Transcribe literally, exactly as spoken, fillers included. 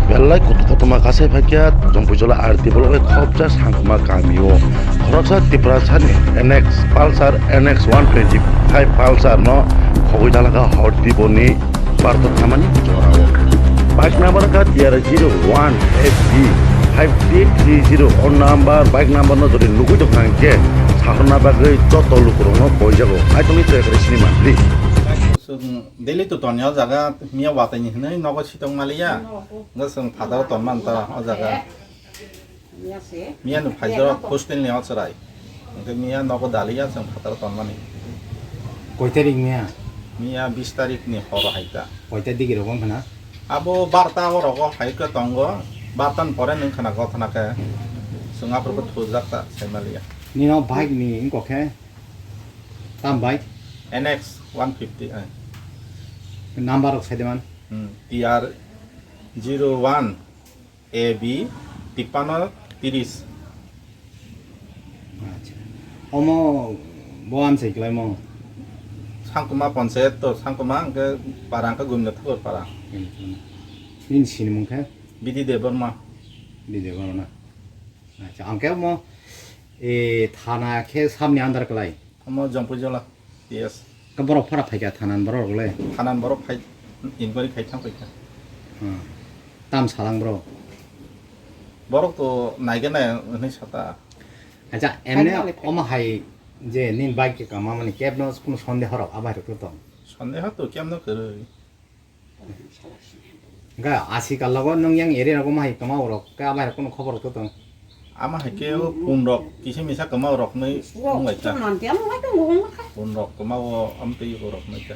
Belai kotor kotorma kasai phaikya Jompuijola R D block bai khopjak Sangkuma kamio khoroksa Tiprasani N X Pulsar N X one twenty five Pulsar no khogwi dalaka horti boni parto thamani jorao. Bike number ka T R zero one F B five three three zero. O number, bike number no jodi nugwi tongkha hwnkhe saharna bagwi joto lukurokno koijago. Aitongni twi kwrwi sini manli. Daily to tonyo jaga miya watani hinwi nogo sitong maliya. Nga song phataro ton man ta o jaga. Miya no phaijak hostel ni o chwrai. Hwnkhe miya nogo daliya song phataro ton mani. Koi tarik miya? Miya bis tarik ni horo haita. Koi tarik digi rogo khna? Abo barta o rogo haika tongo. Barta ni pore nung khna gothana khe. Song aphuru thujak ta sai maliya. Nino bike ni wngkok khe? Tam bike? N X one fifty, eh. Number rok sai de man? Hmm, T R zero one A B tipano tiris. Acha. Omo bo amsai kelaimo? Sangkuma panchayat to, Sangkuma hwnkhe para hwnkhe Gumina Thakur para. Nini sinimung khe? Bidi Debbarma. Bidi Debbarma na? Acha, ang khe omo, e, thana khe samni under klai? Omo Jompuijola, P S. Ka borok phara phaikha thanan borok le? Thanan borok phai, inquiry khai thang phaikha. Hmm. Tam salang bro? Borok to naigena hwnwi sata. Acha, emne omo hai je nini bike khe kama mani kebno kuno sondeho rok abai rok to tong? Sondeho to kemno kwrwi. Ga asi kalogo nung yang area rogo mahai kama rok ka abai rok kuno khobor to tong? Ama hai khe o phone rok kisa misa kwma rok nwi wng lai ta. Phone rok kwma o amtwi o rok nwi ta.